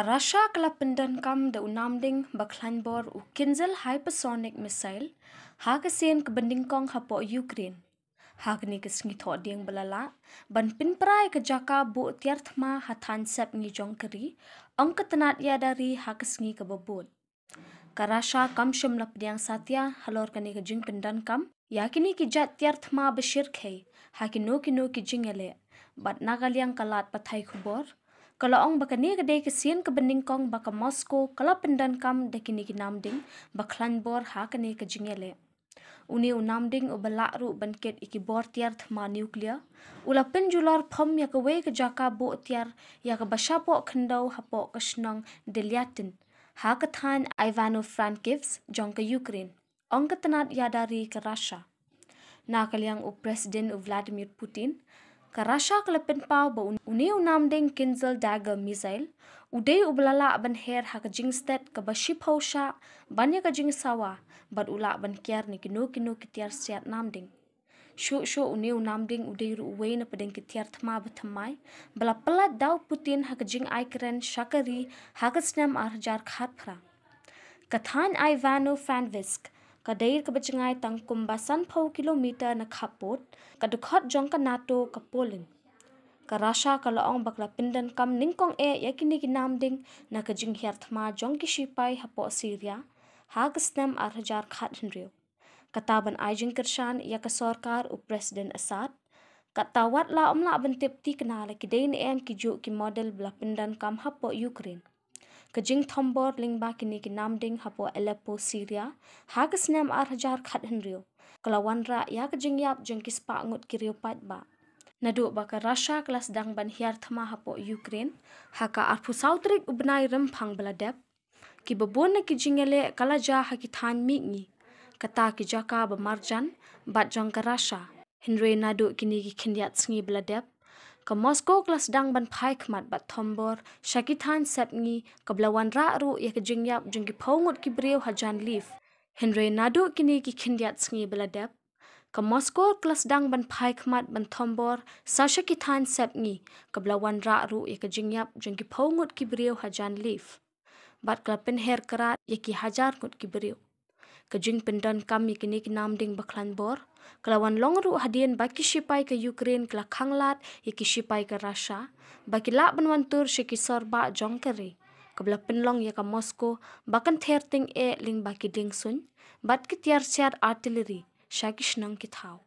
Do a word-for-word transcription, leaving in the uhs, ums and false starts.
Russia ka la pyndonkam da u namding ba khlaiñ bor u Kinzhal hypersonic missile ha ka sien kaba nyngkong hapoh Ukraine ha kane ka sngi thohdieng ba la lah ban pynpra ïa ka jaka buh tiar thma ha thaiñ sepngi jong ka ri, ong ka tnat ïada ri ha ka sngi kaba bud. Ka Russia kam shym la pdiang satia halor kane ka jingpyndonkam ïa kine ki jait tiar thma ba shyrkhei ha kino kino ki jingïaleh, bad na ka liang ka lad pathai khubor ka la ong ba kane ka dei ka sien kaba nyngkong ba ka Moscow ka la pyndonkam da kine ki namding ba khlaiñ bor ha kane ka jingïaleh. Une u namding uba lah ruh ban kit ïa ki bor tiar thma nuclear u la pynjulor phom ïa kawei ka jaka buh tiar ïa kaba shapoh khyndew hapoh ka shnong Delyatin ha ka thaiñ Ivano-Frankivsk jong ka Ukraine, ong ka tnat ïada ri ka Russia. Na ka liang u President u Vladimir Putin, ka Russia ka la pynpaw ba un-, une u namding Kinzhal Dagger missile u dei uba la lah ban her ha ka jingstet kaba shiphew shah ban ïa ka jingsawa, bad u lah ban kiar na kino kino ki tiar siat namding. Shuh shuh une u namding u dei ruh uwei na pdeng ki tiar thma ba thymmai ba la pyllait da u Putin ha ka jingai kren sha ka ri ha ka snem ar hajar khatphra. Ka thaiñ Ivano-Frankivsk ka dei kaba jngai tang kumba sanphew kilometer na khappud ka dkhot jong ka NATO ka Poland. Ka Russia ka la ong ba ka la pyndonkam nyngkong eh ïa kine ki namding na ka jinghiar thma jong ki shipai hapoh Syria ha ka snem ar hajar khathynriew. Kata ban ai jingkyrshan ïa ka sorkar u President Assad, kata wat la ym lah ban tip thikna la ki dei ne em kijuh ki model ba la pyndonkam hapoh Ukraine. Ka jingthombor lyngba kine ki namding hapoh Aleppo, Syria ha ka snem ar hajar khathynriew ka la wanrah ïa ka jingïap jong ki spah ngut ki riew paidbah. Naduh ba ka Russia ka la sdang ban hiar thma hapoh Ukraine ha ka arphew saw tarik u bnai Rymphang ba la dep, kiba bun na ki jingïaleh ka la jia ha ki thaiñ mihngi, kata ki jaka ba marjan bad jong ka Russia. Hynrei naduh kine ki khyndiat sngi ba la dep, ka Moscow ka la sdang ban phai khmat bad thombor sha ki thaiñ sepngi, kaba la wanrah ruh ïa ka jingïap jong ki phew ngut ki briew hajan Lviv. Hynrei naduh kine ki khyndiat sngi ba la dep, ka Moscow ka la sdang ban phai khmat ban thombor sa sha ki thaiñ sepngi, kaba la wanrah ruh ïa ka jingïap jong ki phew ngut ki briew hajan Lviv, bad ka la pynher krat ïa ki hajar ngut ki briew. Ka jingpyndonkam ïa kine ki namding ba khlaiñ bor ka la wan long ruh hadien ba ki shipai ka Ukraine ka la khanglad ïa ki shipai ka Russia ba ki lah ban wan tur sha ki sorbah jong ka ri, kaba la pynlong ïa ka Moscow ba kan ther tyngeh lyngba ki diengsuiñ bad ki tiar siat artillery sha ki shnong ki thaw.